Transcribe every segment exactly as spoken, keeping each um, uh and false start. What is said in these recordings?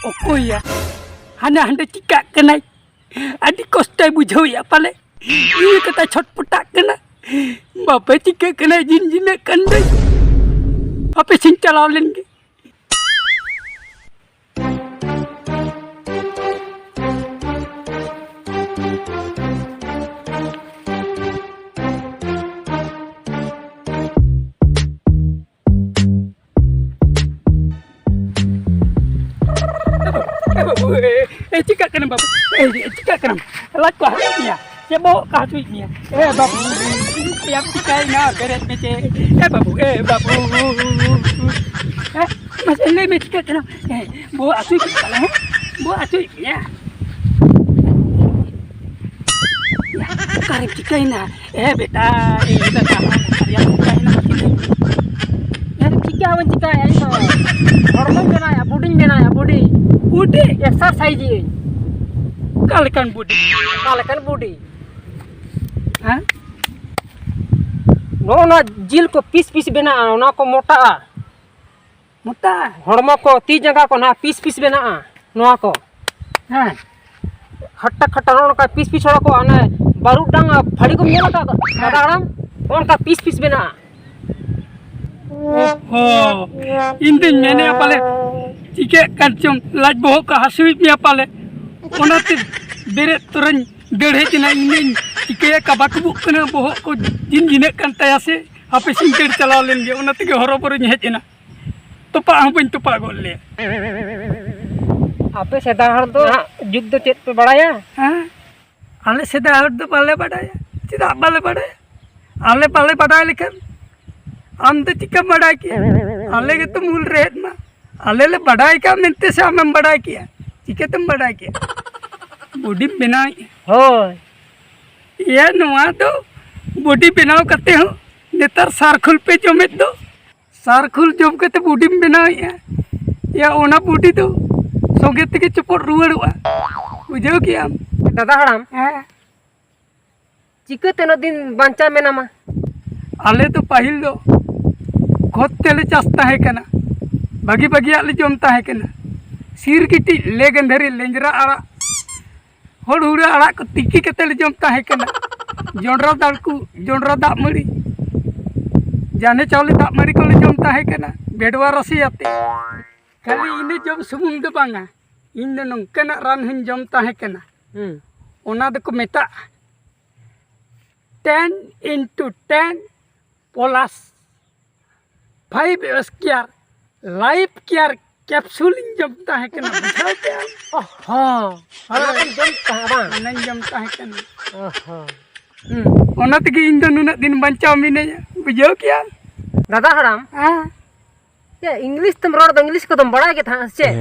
ᱚᱠᱚᱭᱟ? ᱦᱟᱱᱟ ᱦᱟᱸᱰᱮ ᱪᱤᱠᱟᱜ ᱠᱟᱱᱟᱭ, ᱟᱹᱰᱤ ᱠᱚᱥᱴᱚᱭ ᱵᱩᱡᱷᱟᱹᱣᱮᱫᱼᱟ ᱯᱟᱞᱮ᱾ ᱤᱧ ᱠᱟᱛᱷᱟ ᱪᱷᱚᱴᱯᱚᱴᱟᱜ ᱠᱟᱱᱟ, ᱵᱟᱯᱮ ᱪᱤᱠᱟᱹᱜ ᱠᱟᱱᱟ, ᱡᱤᱱ ᱡᱤᱱᱟᱹᱜ ᱠᱟᱱ ᱫᱚᱭ᱾ ᱟᱯᱮ ᱥᱮᱧ ᱪᱟᱞᱟᱣ ᱞᱮᱱ ᱜᱮ᱾ ᱮ ᱵᱟᱹᱵᱩ, ᱮ, ᱮ, ᱪᱤᱠᱟᱹᱜ ᱠᱟᱱᱟᱢ ᱵᱟᱹᱵᱩ? ᱮ, ᱪᱤᱠᱟᱹᱜ ᱠᱟᱱᱟᱢ? ᱞᱟᱡ ᱠᱚ ᱦᱟᱹᱥᱩᱭᱮᱫ ᱢᱮᱭᱟ ᱥᱮ ᱵᱚᱦᱚᱜ ᱠᱚ ᱦᱟᱹᱥᱩᱭᱮᱫ ᱢᱮᱭᱟ? ᱮ ᱵᱟᱹᱵᱩ, ᱪᱮᱫ ᱮᱢ ᱪᱤᱠᱟᱹᱭᱮᱱᱟ? ᱵᱮᱨᱮᱫ ᱢᱮᱥᱮ᱾ ᱮ ᱵᱟᱹᱵᱩ, ᱮ ᱵᱟᱹᱵᱩ᱾ ᱦᱮᱸ? ᱢᱟᱥᱮ ᱞᱟᱹᱭ ᱢᱮ, ᱪᱤᱠᱟᱹᱜ ᱠᱟᱱᱟᱢ? ᱦᱮᱸ, ᱵᱚᱦᱚᱜ ᱦᱟᱹᱥᱩᱭᱮᱫ ᱢᱮᱭᱟ ᱯᱟᱞᱮ, ᱦᱮᱸ? ᱵᱚᱦᱚᱜ ᱦᱟᱹᱥᱩᱭᱮᱫ ᱢᱮᱭᱟ? ᱚᱠᱟᱨᱮᱢ ᱪᱤᱠᱟᱹᱭᱮᱱᱟ? ᱮ ᱵᱮᱴᱟ, ᱮ ᱵᱮᱴᱟ, ᱚᱠᱟᱨᱮᱢ ᱪᱤᱠᱟᱹᱭᱮᱱᱟ? ᱮ, ᱪᱤᱠᱟ ᱦᱚᱸ ᱵᱟᱹᱧ ᱪᱤᱠᱟᱭᱟ ᱤᱧ ᱫᱚ᱾ ᱦᱚᱲᱢᱚᱧ ᱵᱮᱱᱟᱣᱮᱫᱼᱟ, ᱵᱚᱰᱤᱧ ᱵᱮᱱᱟᱣᱮᱫᱼᱟ, ᱵᱚᱰᱤ᱾ ᱵᱚᱰᱤ? ᱮᱠᱥᱟᱨᱥᱟᱭᱤᱡᱽ ᱤᱧ᱾ ᱚᱠᱟ ᱞᱮᱠᱟᱱ ᱵᱚᱰᱤ? ᱚᱠᱟ ᱞᱮᱠᱟᱱ ᱵᱚᱰᱤ? ᱦᱮᱸ? ᱱᱚᱜᱼᱚ ᱱᱚᱣᱟ ᱡᱤᱞ ᱠᱚ ᱯᱤᱥ ᱯᱤᱥ ᱵᱮᱱᱟᱜᱼᱟ, ᱚᱱᱟ ᱠᱚ ᱢᱚᱴᱟᱜᱼᱟ᱾ ᱢᱚᱴᱟ? ᱦᱚᱲᱢᱚ ᱠᱚ, ᱛᱤ ᱡᱟᱸᱜᱟ ᱠᱚ ᱱᱟᱦᱟᱜ ᱯᱤᱥ ᱯᱤᱥ ᱵᱮᱱᱟᱜᱼᱟ ᱱᱚᱣᱟ ᱠᱚ᱾ ᱦᱮᱸ᱾ ᱦᱟᱴᱴᱟ ᱠᱷᱟᱴᱴᱟ ᱱᱚᱜᱼᱚ ᱱᱚᱝᱠᱟ ᱯᱤᱥ ᱯᱤᱥ ᱦᱚᱲ ᱠᱚ, ᱚᱱᱮ ᱵᱟᱹᱨᱩ ᱰᱟᱝ ᱯᱷᱟᱹᱲᱤ ᱠᱚᱢ ᱧᱮᱞ ᱟᱠᱟᱫ ᱫᱟᱫᱟ ᱦᱟᱲᱟᱢ? ᱚᱱᱠᱟ ᱯᱤᱥ ᱯᱤᱥ ᱵᱮᱱᱟᱜᱼᱟ᱾ ᱦᱚᱸ, ᱤᱧ ᱫᱩᱧ ᱢᱮᱱᱮᱫᱼᱟ ᱯᱟᱞᱮ ᱪᱤᱠᱟᱹᱜ ᱠᱟᱱ ᱪᱚᱝ, ᱞᱟᱡ ᱵᱚᱦᱚᱜ ᱠᱚ ᱦᱟᱹᱥᱩᱭᱮᱫ ᱢᱮᱭᱟ ᱯᱟᱞᱮ, ᱚᱱᱟᱛᱮ ᱵᱮᱨᱮᱫ ᱛᱚᱨᱟᱧ ᱫᱟᱹᱲ ᱦᱮᱡ ᱮᱱᱟ᱾ ᱤᱧ ᱫᱩᱧ ᱪᱤᱠᱟᱹᱭᱟ, ᱠᱟᱵᱟ ᱠᱩᱵᱩᱜ ᱠᱟᱱᱟ, ᱵᱚᱦᱚᱜ ᱠᱚ ᱡᱤᱱ ᱡᱤᱱᱟᱹᱜ ᱠᱟᱱ ᱛᱟᱭᱟ ᱥᱮ, ᱦᱟᱯᱮ ᱥᱮᱧ ᱫᱟᱹᱲ ᱪᱟᱞᱟᱣ ᱞᱮᱱ ᱜᱮ, ᱚᱱᱟ ᱛᱮᱜᱮ ᱦᱚᱨᱚᱵᱚᱨᱚᱧ ᱦᱮᱡ ᱮᱱᱟ᱾ ᱛᱚᱯᱟᱜ ᱦᱚᱸ ᱵᱟᱹᱧ ᱛᱚᱯᱟᱜ ᱜᱚᱫ ᱞᱮᱭᱟ᱾ ᱟᱯᱮ ᱥᱮᱫᱟᱭ ᱦᱚᱲ ᱫᱚ ᱱᱟᱦᱟᱜ ᱡᱩᱜᱽ ᱫᱚ ᱪᱮᱫ ᱯᱮ ᱵᱟᱲᱟᱭᱟ? ᱦᱮᱸ? ᱟᱞᱮ ᱥᱮᱫᱟᱭ ᱦᱚᱲ ᱫᱚ ᱵᱟᱞᱮ ᱵᱟᱰᱟᱭᱟ᱾ ᱪᱮᱫᱟᱜ ᱵᱟᱞᱮ ᱵᱟᱰᱟᱭᱟ? ᱟᱞᱮ ᱵᱟᱞᱮ ᱵᱟᱰᱟᱭ ᱞᱮᱠᱷᱟᱱ ᱟᱢ ᱫᱚ ᱪᱤᱠᱟᱹᱢ ᱵᱟᱰᱟᱭ ᱠᱮᱭᱟ? ᱟᱞᱮ ᱜᱮᱛᱚ ᱢᱩᱞ ᱨᱮᱦᱮᱫ ᱢᱟ᱾ ᱟᱞᱮ ᱞᱮ ᱵᱟᱰᱟᱭ ᱠᱟᱜ ᱢᱮᱱᱛᱮ ᱥᱮ ᱟᱢᱮᱢ ᱵᱟᱰᱟᱭ ᱠᱮᱭᱟ? ᱪᱤᱠᱟᱹᱛᱮᱢ ᱵᱟᱰᱟᱭ ᱠᱮᱭᱟ? ᱵᱚᱰᱤᱢ ᱵᱮᱱᱟᱣᱮᱫᱼᱟ᱾ ᱦᱳᱭ᱾ ᱮᱭᱟ, ᱱᱚᱣᱟ ᱫᱚ ᱵᱚᱰᱤ ᱵᱮᱱᱟᱣ ᱠᱟᱛᱮ ᱦᱚᱸ ᱱᱮᱛᱟᱨ ᱥᱟᱨ ᱠᱷᱳᱞ ᱯᱮ ᱡᱚᱢᱮᱫ ᱫᱚ᱾ ᱥᱟᱨ ᱠᱷᱳᱞ ᱡᱚᱢ ᱠᱟᱛᱮ ᱵᱚᱰᱤᱢ ᱵᱮᱱᱟᱣᱮᱫᱼᱟ᱾ ᱮᱭᱟ, ᱚᱱᱟ ᱵᱚᱰᱤ ᱫᱚ ᱥᱚᱸᱜᱮ ᱛᱮᱜᱮ ᱪᱚᱯᱚᱫ ᱨᱩᱣᱟᱹᱲᱚᱜᱼᱟ᱾ ᱵᱩᱡᱷᱟᱹᱣ ᱠᱮᱜᱼᱟᱢ? ᱫᱟᱫᱟ ᱦᱟᱲᱟᱢ, ᱦᱮᱸ᱾ ᱪᱤᱠᱟᱹᱛᱮ ᱩᱱᱟᱹᱜ ᱫᱤᱱ ᱵᱟᱧᱪᱟᱣ ᱢᱮᱱᱟᱢᱟ? ᱟᱞᱮ ᱫᱚ ᱯᱟᱹᱦᱤᱞ ᱫᱚ ᱠᱷᱚᱛ ᱛᱮᱞᱮ ᱪᱟᱥ ᱛᱟᱦᱮᱸ ᱠᱟᱱᱟ, ᱵᱷᱟᱹᱜᱤ ᱵᱷᱟᱹᱜᱤᱭᱟᱜ ᱞᱮ ᱡᱚᱢ ᱛᱟᱦᱮᱸ ᱠᱟᱱᱟ᱾ ᱥᱤᱨ ᱜᱤᱛᱤᱡ, ᱞᱮ ᱜᱟᱹᱱᱫᱷᱟᱹᱨᱤ, ᱞᱮᱸᱡᱽᱨᱟ ᱟᱲᱟᱜ, ᱦᱚᱲ ᱦᱩᱲᱟᱹ ᱟᱲᱟᱜ ᱠᱚ ᱛᱤᱠᱤ ᱠᱟᱛᱮ ᱞᱮ ᱡᱚᱢ ᱛᱟᱦᱮᱸ ᱠᱟᱱᱟ᱾ ᱡᱚᱸᱰᱨᱟ ᱫᱟᱲᱠᱩ, ᱡᱚᱸᱰᱨᱟ ᱫᱟᱜ ᱢᱟᱹᱲᱤ, ᱡᱟᱱᱦᱮ ᱪᱟᱣᱞᱮ ᱫᱟᱜ ᱢᱟᱹᱲᱤ ᱠᱚᱞᱮ ᱡᱚᱢ ᱛᱟᱦᱮᱸ ᱠᱟᱱᱟ, ᱵᱷᱮᱰᱣᱟ ᱨᱟᱥᱮ ᱟᱛᱮ᱾ ᱠᱷᱟᱹᱞᱤ ᱤᱱᱟᱹ ᱡᱚᱢ ᱥᱩᱢᱩᱝ ᱫᱚ ᱵᱟᱝᱟ, ᱤᱧ ᱫᱚ ᱱᱚᱝᱠᱟᱱᱟᱜ ᱨᱟᱱ ᱦᱚᱸᱧ ᱡᱚᱢ ᱛᱟᱦᱮᱸ ᱠᱟᱱᱟ᱾ ᱦᱩᱸ᱾ ᱚᱱᱟ ᱫᱚᱠᱚ ᱢᱮᱛᱟᱜᱼᱟ ten into ten plus five square life care capsule ᱤᱧ ᱡᱚᱢ ᱛᱟᱦᱮᱸ ᱠᱟᱱᱟ, ᱵᱩᱡᱷᱟᱹᱣ ᱠᱮᱜᱼᱟᱢ? ᱚ ᱦᱚᱸ, ᱚᱱᱟ ᱠᱚᱢ ᱡᱚᱢ ᱛᱟᱦᱮᱸ ᱵᱟᱝ? ᱚᱱᱟᱧ ᱡᱚᱢ ᱛᱟᱦᱮᱸ ᱠᱟᱱᱟ᱾ ᱚ ᱦᱚᱸ᱾ ᱦᱩᱸ, ᱚᱱᱟ ᱛᱮᱜᱮ ᱤᱧ ᱫᱚ ᱱᱩᱱᱟᱹᱜ ᱫᱤᱱ ᱵᱟᱧᱪᱟᱣ ᱢᱤᱱᱟᱹᱧᱟ, ᱵᱩᱡᱷᱟᱹᱣ ᱠᱮᱜᱼᱟᱢ? ᱫᱟᱫᱟ ᱦᱟᱲᱟᱢ, ᱦᱮᱸ᱾ ᱪᱮᱫ ᱤᱝᱞᱤᱥ ᱛᱮᱢ ᱨᱚᱲ ᱫᱚ, ᱤᱝᱞᱤᱥ ᱠᱚᱫᱚᱢ ᱵᱟᱲᱟᱭ ᱜᱮ ᱛᱟᱦᱮᱸᱫ ᱥᱮ ᱪᱮᱫ?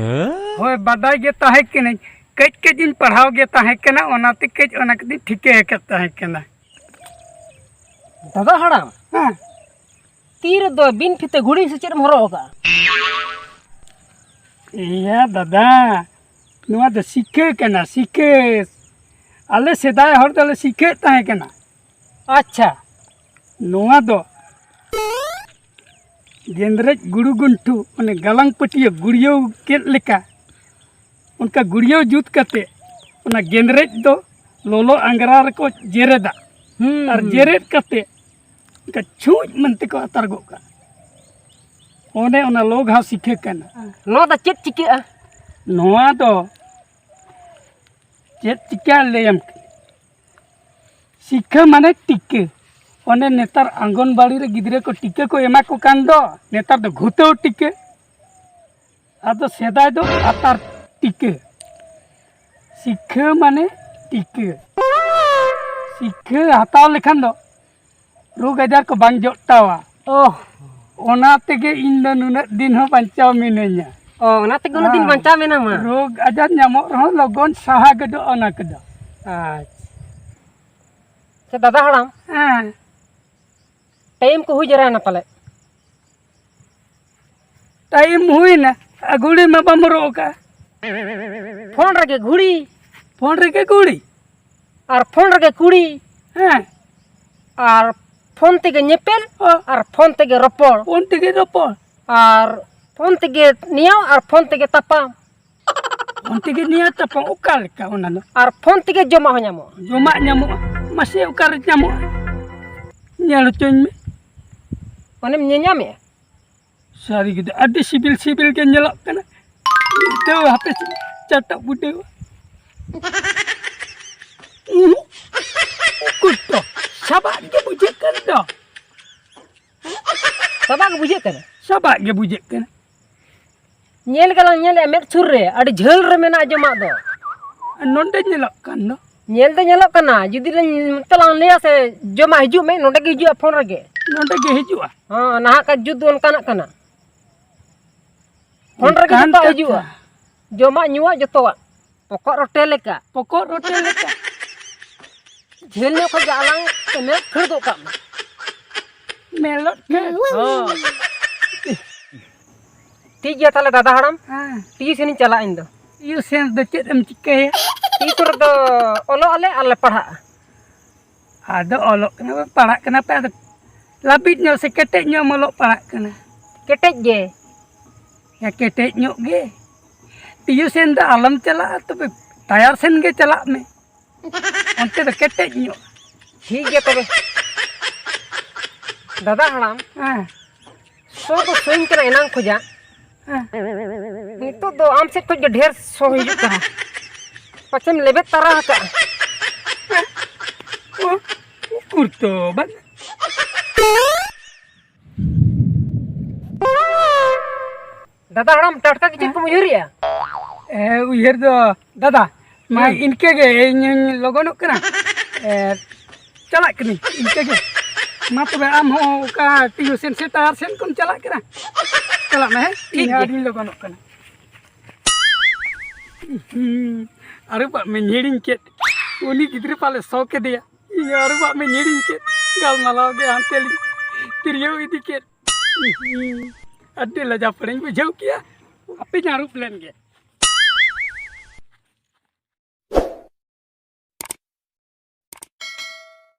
ᱦᱳᱭ, ᱵᱟᱰᱟᱭ ᱜᱮ ᱛᱟᱦᱮᱸ ᱠᱟᱹᱱᱟᱹᱧ, ᱠᱟᱹᱡ ᱠᱟᱹᱡ ᱤᱧ ᱯᱟᱲᱦᱟᱣ ᱜᱮ ᱛᱟᱦᱮᱸ ᱠᱟᱱᱟ, ᱚᱱᱟᱛᱮ ᱠᱟᱹᱡ ᱚᱱᱟ ᱠᱚᱫᱚᱧ ᱴᱷᱤᱠᱟᱹ ᱟᱠᱟᱫ ᱛᱟᱦᱮᱸ ᱠᱟᱱᱟ᱾ ᱫᱟᱫᱟ ᱦᱟᱲᱟᱢ, ᱦᱮᱸ᱾ ᱛᱤ ᱨᱮᱫᱚ ᱵᱤᱱ ᱯᱷᱤᱛᱟᱹ ᱜᱷᱩᱲᱤ ᱥᱮ ᱪᱮᱫ ᱮᱢ ᱦᱚᱨᱚᱜ ᱟᱠᱟᱫᱼᱟ? ᱤᱭᱟᱹ ᱫᱟᱫᱟ, ᱱᱚᱣᱟ ᱫᱚ ᱥᱤᱠᱷᱟᱹ ᱠᱟᱱᱟ, ᱥᱤᱠᱷᱟᱹ᱾ ᱟᱞᱮ ᱥᱮᱫᱟᱭ ᱦᱚᱲ ᱫᱚᱞᱮ ᱥᱤᱠᱷᱟᱹᱜ ᱛᱟᱦᱮᱸ ᱠᱟᱱᱟ᱾ ᱟᱪᱪᱷᱟ᱾ ᱱᱚᱣᱟ ᱫᱚ ᱜᱮᱸᱫᱽᱨᱮᱡ ᱜᱩᱲᱩ ᱜᱩᱱᱴᱷᱩ, ᱢᱟᱱᱮ ᱜᱟᱞᱟᱝ ᱯᱟᱹᱴᱭᱟᱹ ᱜᱩᱲᱭᱟᱹᱣ ᱠᱮᱫ ᱞᱮᱠᱟ, ᱚᱱᱠᱟ ᱜᱩᱲᱭᱟᱹᱣ ᱡᱩᱛ ᱠᱟᱛᱮ ᱚᱱᱟ ᱜᱮᱸᱫᱽᱨᱮᱡ ᱫᱚ ᱞᱚᱞᱚ ᱟᱝᱜᱽᱨᱟ ᱨᱮᱠᱚ ᱡᱮᱨᱮᱫᱟ᱾ ᱦᱩᱸ, ᱟᱨ ᱦᱩᱸ᱾ ᱡᱮᱨᱮᱫ ᱠᱟᱛᱮ ᱚᱱᱠᱟ ᱪᱷᱩᱸᱪ ᱢᱮᱱᱛᱮ ᱠᱚ ᱟᱛᱟᱨ ᱜᱚᱜ ᱠᱟᱜᱼᱟ᱾ ᱚᱱᱮ ᱚᱱᱟ ᱞᱚ ᱜᱷᱟᱣ ᱥᱤᱠᱷᱟᱹ ᱠᱟᱱᱟ᱾ ᱱᱚᱣᱟ ᱫᱚ ᱪᱮᱫ ᱪᱤᱠᱟᱹᱜᱼᱟ? ᱱᱚᱣᱟ ᱫᱚ ᱪᱮᱫ ᱪᱤᱠᱟᱹ ᱞᱟᱹᱭᱟᱢ ᱠᱟᱹᱱᱟᱹᱧ᱾ ᱥᱤᱠᱷᱟᱹ ᱢᱟᱱᱮ ᱴᱤᱠᱟᱹ᱾ ᱚᱱᱮ ᱱᱮᱛᱟᱨ ᱟᱝᱜᱚᱱᱵᱟᱲᱤ ᱨᱮ ᱜᱤᱫᱽᱨᱟᱹ ᱠᱚ ᱴᱤᱠᱟᱹ ᱠᱚ ᱮᱢᱟ ᱠᱚ ᱠᱟᱱ ᱫᱚ, ᱱᱮᱛᱟᱨ ᱫᱚ ᱜᱷᱩᱛᱟᱹᱣ ᱴᱤᱠᱟᱹ᱾ ᱟᱫᱚ ᱥᱮᱫᱟᱭ ᱫᱚ ᱟᱛᱟᱨ ᱴᱤᱠᱟᱹ᱾ ᱥᱤᱠᱷᱟᱹ ᱢᱟᱱᱮ ᱴᱤᱠᱟᱹ᱾ ᱥᱤᱠᱷᱟᱹ ᱦᱟᱛᱟᱣ ᱞᱮᱠᱷᱟᱱ ᱫᱚ ᱨᱳᱜᱽ ᱟᱡᱟᱨ ᱠᱚ ᱵᱟᱝ ᱡᱚᱴᱟᱣᱟ᱾ ᱚ᱾ ᱚᱱᱟ ᱛᱮᱜᱮ ᱤᱧ ᱫᱚ ᱱᱩᱱᱟᱹᱜ ᱫᱤᱱ ᱦᱚᱸ ᱵᱟᱧᱪᱟᱣ ᱢᱤᱱᱟᱹᱧᱟ᱾ ᱚ, ᱚᱱᱟ ᱛᱮᱜᱮ ᱩᱱᱟᱹᱜ ᱫᱤᱱ ᱦᱮᱸ᱾ ᱵᱟᱧᱪᱟᱣ ᱢᱮᱱᱟᱢᱟ᱾ ᱨᱳᱜᱽ ᱟᱡᱟᱨ ᱧᱟᱢᱚᱜ ᱨᱮᱦᱚᱸ ᱞᱚᱜᱚᱱ ᱥᱟᱦᱟ ᱜᱚᱫᱚᱜᱼᱟ ᱚᱱᱟ ᱠᱚᱫᱚ᱾ ᱟᱪᱪᱷᱟ᱾ ᱟᱪᱪᱷᱟ, ᱫᱟᱫᱟ ᱦᱟᱲᱟᱢ᱾ ᱦᱮᱸ᱾ ᱴᱟᱭᱤᱢ ᱠᱚ ᱦᱩᱭ ᱡᱟᱣᱨᱟᱭᱮᱱᱟ ᱯᱟᱞᱮ? ᱴᱟᱭᱤᱢ ᱦᱩᱭᱱᱟ, ᱟᱨ ᱜᱷᱩᱲᱤ ᱢᱟ ᱵᱟᱢ ᱦᱚᱨᱚᱜ ᱟᱠᱟᱫᱼᱟ᱾ ᱯᱷᱳᱱ ᱨᱮᱜᱮ ᱜᱷᱩᱲᱤ᱾ ᱯᱷᱳᱱ ᱨᱮᱜᱮ ᱜᱷᱩᱲᱤ? ᱟᱨ ᱯᱷᱳᱱ ᱨᱮᱜᱮ ᱠᱩᱲᱤ᱾ ᱦᱮᱸ᱾ ᱟᱨ ᱯᱷᱳᱱ ᱛᱮᱜᱮ ᱧᱮᱯᱮᱞ, ᱚ᱾ ᱟᱨ ᱯᱷᱳᱱ ᱛᱮᱜᱮ ᱨᱚᱯᱚᱲ᱾ ᱯᱷᱳᱱ ᱛᱮᱜᱮ ᱨᱚᱯᱚᱲ᱾ ᱟᱨ ᱯᱷᱳᱱ ᱛᱮᱜᱮ ᱱᱮᱭᱟᱣ, ᱟᱨ ᱯᱷᱳᱱ ᱛᱮᱜᱮ ᱛᱟᱯᱟᱢ᱾ ᱚᱱᱛᱮ ᱜᱮ ᱱᱤᱭᱟᱹ ᱛᱟᱯᱟᱢ ᱚᱠᱟ ᱞᱮᱠᱟ ᱚᱱᱟ ᱫᱚ? ᱟᱨ ᱯᱷᱳᱱ ᱛᱮᱜᱮ ᱡᱚᱢᱟᱜ ᱦᱚᱸ ᱧᱟᱢᱚᱜᱼᱟ᱾ ᱡᱚᱢᱟᱜ ᱧᱟᱢᱚᱜᱼᱟ? ᱢᱟᱥᱮ ᱚᱠᱟᱨᱮ ᱧᱟᱢᱚᱜᱼᱟ? ᱧᱮᱞ ᱦᱚᱪᱚᱧ ᱢᱮ᱾ ᱚᱱᱮᱢ ᱧᱮᱧᱟᱢᱮᱜᱼᱟ? ᱥᱟᱹᱨᱤ ᱜᱮ ᱫᱚ, ᱟᱹᱰᱤ ᱥᱤᱵᱤᱞ ᱥᱤᱵᱤᱞ ᱜᱮ ᱧᱮᱞᱚᱜ ᱠᱟᱱᱟ᱾ ᱢᱤᱫ ᱫᱷᱟᱣ ᱦᱟᱯᱮ ᱥᱮ ᱪᱟᱴᱚᱜ ᱵᱩᱰᱟᱹᱣᱟ᱾ ᱩᱸᱦᱩ, ᱩᱠᱩᱨ ᱫᱚ ᱥᱟᱵᱟᱜ ᱜᱮ ᱵᱩᱡᱷᱟᱹᱜ ᱠᱟᱱ ᱫᱚ᱾ ᱥᱟᱵᱟᱜ ᱜᱮ ᱵᱩᱡᱷᱟᱹᱜ ᱠᱟᱱᱟ? ᱥᱟᱵᱟᱜ ᱜᱮ ᱵᱩᱡᱷᱟᱹᱜ ᱠᱟᱱᱟ᱾ ᱧᱮᱞ ᱜᱮᱞᱟᱝ ᱧᱮᱞᱮᱜᱼᱟ ᱢᱮᱫ ᱥᱩᱨ ᱨᱮ, ᱟᱹᱰᱤ ᱡᱷᱟᱹᱞ ᱨᱮ ᱢᱮᱱᱟᱜᱼᱟ ᱡᱚᱢᱟᱜ ᱫᱚ᱾ ᱟᱨ ᱱᱚᱸᱰᱮ ᱧᱮᱞᱚᱜ ᱠᱟᱱ ᱫᱚ᱾ ᱧᱮᱞ ᱫᱚ ᱧᱮᱞᱚᱜ ᱠᱟᱱᱟ, ᱡᱩᱫᱤ ᱞᱟᱝ ᱱᱚᱛᱮ ᱞᱟᱝ ᱞᱟᱹᱭᱟ ᱥᱮ, ᱡᱚᱢᱟᱜ ᱦᱤᱡᱩᱜ ᱢᱮ, ᱱᱚᱸᱰᱮ ᱜᱮ ᱦᱤᱡᱩᱜᱼᱟ ᱯᱷᱳᱱ ᱨᱮᱜᱮ᱾ ᱱᱚᱸᱰᱮ ᱜᱮ ᱦᱤᱡᱩᱜᱼᱟ? ᱦᱚᱸ, ᱱᱟᱦᱟᱜ ᱠᱟᱡ ᱡᱩᱜᱽ ᱫᱚ ᱚᱱᱠᱟᱱᱟᱜ ᱠᱟᱱᱟ᱾ ᱯᱷᱳᱱ ᱨᱮᱜᱮ ᱚᱱᱠᱟᱱ ᱡᱚᱛᱚᱣᱟᱜ ᱠᱟᱛᱷᱟ᱾ ᱦᱤᱡᱩᱜᱼᱟ᱾ ᱡᱚᱢᱟᱜ ᱧᱩᱣᱟᱜ ᱡᱚᱛᱚᱣᱟᱜ᱾ ᱯᱚᱠᱚᱜ ᱨᱚᱴᱮ ᱞᱮᱠᱟ᱾ ᱯᱚᱠᱚᱜ ᱨᱚᱴᱮ ᱞᱮᱠᱟ᱾ ᱡᱷᱟᱹᱞ ᱧᱚᱜ ᱠᱷᱚᱡ ᱜᱮ ᱟᱞᱟᱝ ᱢᱮᱫ ᱠᱷᱟᱹᱲ ᱜᱚᱫ ᱠᱟᱜ ᱢᱮ᱾ ᱢᱮᱞᱚᱴ ᱠᱷᱟᱹᱲ᱾ ᱦᱚᱸ᱾ ᱴᱷᱤᱠ ᱜᱮᱭᱟ ᱛᱟᱦᱞᱮ ᱫᱟᱫᱟ ᱦᱟᱲᱟᱢ᱾ ᱦᱮᱸ᱾ ᱴᱤᱭᱩᱥᱚᱱᱤᱧ ᱪᱟᱞᱟᱜᱼᱟ ᱤᱧ ᱫᱚ᱾ ᱴᱤᱭᱩᱥᱚᱱ ᱫᱚ ᱪᱮᱫ ᱮᱢ ᱪᱤᱠᱟᱹᱭᱟ? ᱴᱤᱭᱩᱥᱚᱱ ᱨᱮᱫᱚ ᱚᱞᱚᱜ ᱟᱞᱮ ᱟᱨ ᱞᱮ ᱯᱟᱲᱦᱟᱜᱼᱟ᱾ ᱟᱫᱚ ᱚᱞᱚᱜ ᱠᱟᱱᱟ ᱯᱮ, ᱯᱟᱲᱦᱟᱜ ᱠᱟᱱᱟ ᱯᱮ, ᱟᱫᱚ ᱞᱟᱹᱵᱤᱫ ᱧᱚᱜ ᱥᱮ ᱠᱮᱴᱮᱡ ᱧᱚᱜ ᱮᱢ ᱚᱞᱚᱜ ᱯᱟᱲᱦᱟᱜ ᱠᱟᱱᱟ? ᱠᱮᱴᱮᱡ ᱜᱮ᱾ ᱦᱮᱸ, ᱠᱮᱴᱮᱡ ᱧᱚᱜ ᱜᱮ᱾ ᱴᱤᱭᱩᱥᱚᱱ ᱫᱚ ᱟᱞᱚᱢ ᱪᱟᱞᱟᱜᱼᱟ, ᱛᱚᱵᱮ ᱴᱟᱭᱟᱨ ᱥᱮᱱ ᱜᱮ ᱪᱟᱞᱟᱜ ᱢᱮ᱾ ᱚᱱᱛᱮ ᱫᱚ ᱠᱮᱴᱮᱡ ᱧᱚᱜ᱾ ᱴᱷᱤᱠ ᱜᱮᱭᱟ ᱛᱚᱵᱮ᱾ ᱫᱟᱫᱟ ᱦᱟᱲᱟᱢ, ᱦᱮᱸ᱾ ᱥᱚ ᱫᱚ ᱥᱚᱧ ᱠᱟᱱᱟ ᱮᱱᱟᱝ ᱠᱷᱚᱡᱟᱜ᱾ ᱦᱮᱸ᱾ ᱱᱤᱛᱚᱜ ᱫᱚ ᱟᱢ ᱥᱮᱫ ᱠᱷᱚᱡ ᱜᱮ ᱰᱷᱮᱨ ᱥᱚ ᱦᱤᱡᱩᱜ ᱠᱟᱱᱟ᱾ ᱯᱟᱪᱮᱢ ᱞᱮᱵᱮᱫ ᱛᱟᱨᱟ ᱟᱠᱟᱜᱼᱟ᱾ ᱩᱠᱩᱨ ᱛᱚ ᱵᱟᱝ᱾ ᱫᱟᱫᱟ ᱦᱟᱲᱟᱢ, ᱴᱟᱴᱠᱟ ᱜᱮ ᱪᱮᱫ ᱠᱚᱢ ᱩᱭᱦᱟᱹᱨᱮᱜᱼᱟ? ᱮ, ᱩᱭᱦᱟᱹᱨ ᱫᱚ, ᱫᱟᱫᱟ, ᱢᱟ ᱦᱩᱸ᱾ ᱤᱱᱠᱟᱹ ᱜᱮ, ᱤᱧ ᱦᱚᱸᱧ ᱞᱚᱜᱚᱱᱚᱜ ᱠᱟᱱᱟ᱾ ᱮ, ᱪᱟᱞᱟᱜ ᱠᱟᱹᱱᱟᱹᱧ, ᱤᱱᱠᱟᱹ ᱜᱮ᱾ ᱢᱟ ᱛᱚᱵᱮ, ᱟᱢ ᱦᱚᱸ ᱚᱠᱟ ᱴᱤᱭᱩᱥᱚᱱ ᱥᱮ ᱴᱟᱭᱟᱨ ᱥᱮᱱ ᱠᱚᱢ ᱪᱟᱞᱟᱜ ᱠᱟᱱᱟ? ᱪᱟᱞᱟᱜ ᱢᱮ, ᱦᱮᱸ? ᱴᱷᱤᱠ ᱤᱧ ᱜᱮᱭᱟ᱾ ᱟᱹᱰᱤᱧ ᱞᱚᱜᱚᱱᱚᱜ ᱠᱟᱱᱟ᱾ ᱦᱩᱸ, ᱟᱨᱮ ᱵᱟᱯ ᱢᱮ, ᱦᱤᱲᱤᱧ ᱠᱮᱫ᱾ ᱩᱱᱤ ᱜᱤᱫᱽᱨᱟᱹ ᱯᱟᱞᱮ ᱥᱚ ᱠᱮᱫᱮᱭᱟ᱾ ᱤᱧ ᱟᱨ ᱵᱟᱯ ᱢᱮ, ᱦᱤᱲᱤᱧ ᱠᱮᱫ᱾ ᱜᱟᱞᱢᱟᱨᱟᱣ ᱜᱮ ᱦᱟᱱᱛᱮ ᱞᱤᱧ ᱛᱤᱨᱭᱟᱹᱣ ᱤᱫᱤ ᱠᱮᱫ᱾ ᱟᱹᱰᱤ ᱞᱟᱡᱟᱣ ᱯᱟᱲᱟᱧ ᱵᱩᱡᱷᱟᱹᱣ ᱠᱮᱜᱼᱟ᱾ ᱦᱟᱯᱮᱧ ᱟᱹᱨᱩᱵ ᱞᱮᱱ ᱜᱮ᱾